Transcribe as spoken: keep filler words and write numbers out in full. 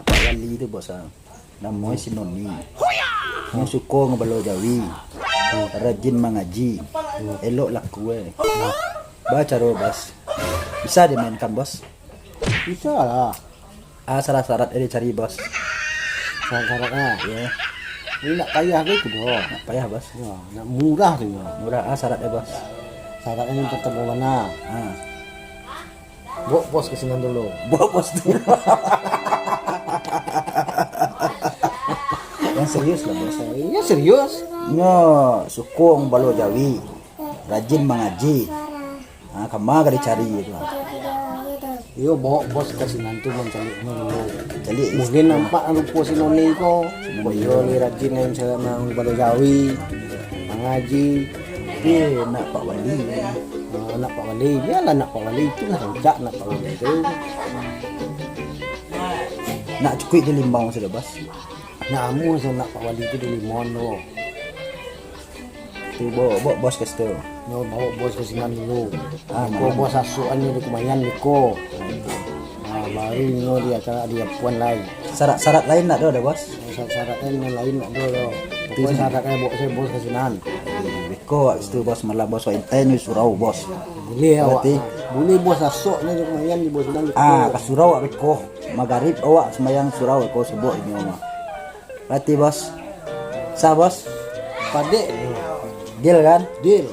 Pak Wali tu, Bos, ah. Namonyo si Noni. Nyo suko ngabalo jawi. Rajin mangaji. Elok laku, eh. Ba caro, Bos. Bisa dimainkan, Bos? Bisa lah. Ah, syarat-syarat e dicari, Bos. Syarat-syaratnyo? Iyo. Ini nak payah ke itu doh? Nak payah, Bos. Yo, nak murah tu yo. Murah, ah, syarat e, Bos. Syaratnyo yang pertama bana. Ah. Bawa bos ke sinan dulu. Bawa bos tu. Yang serius lah, Bos. Iyo, serius. Nyo suko ngabalo jawi. Rajin mangaji. Ha, kama ka dicari tu. Iyo, bawa bos ka sinan tu mancaliaknyo dulu. Caliak. Mungkin nampak rupo si Noni ko. Iyo, lai rajin, lai misalnyo mangubalo jawi, mangaji. Tapi nak Pak Wali. Oh, nak Pak Wali. Bialah nak Pak Wali, itulah rancak nak Pak Wali tu. Nak cukuik di Limbang sudah, Bos. Nak amuah sudah nak Pak Wali tu di Limbang tu. Tu bawa, bawa bos ka situ. Yo, bawa bos ka sinan dulu. Ah, bos asuak an di kumayan beko. Ah, baru inyo di acara di Apuan lai. Syarat-syarat lain nak do, Bos? Syarat-syarat lain, lain nak do, do. Pokoknyo syaratnyo bawa se bos ka sinan. Beko awak situ, Bos, malam, Bos, wak intai ni surau, Bos. Boleh awak. Boleh bos asuak ni di kumayan di bos sinan beko. Ah, ka surau awak beko. Magarib awak sumbayang surau beko, subuah inyo mah. Berarti, Bos. Sah, Bos? Padek. Deal, kan? Deal.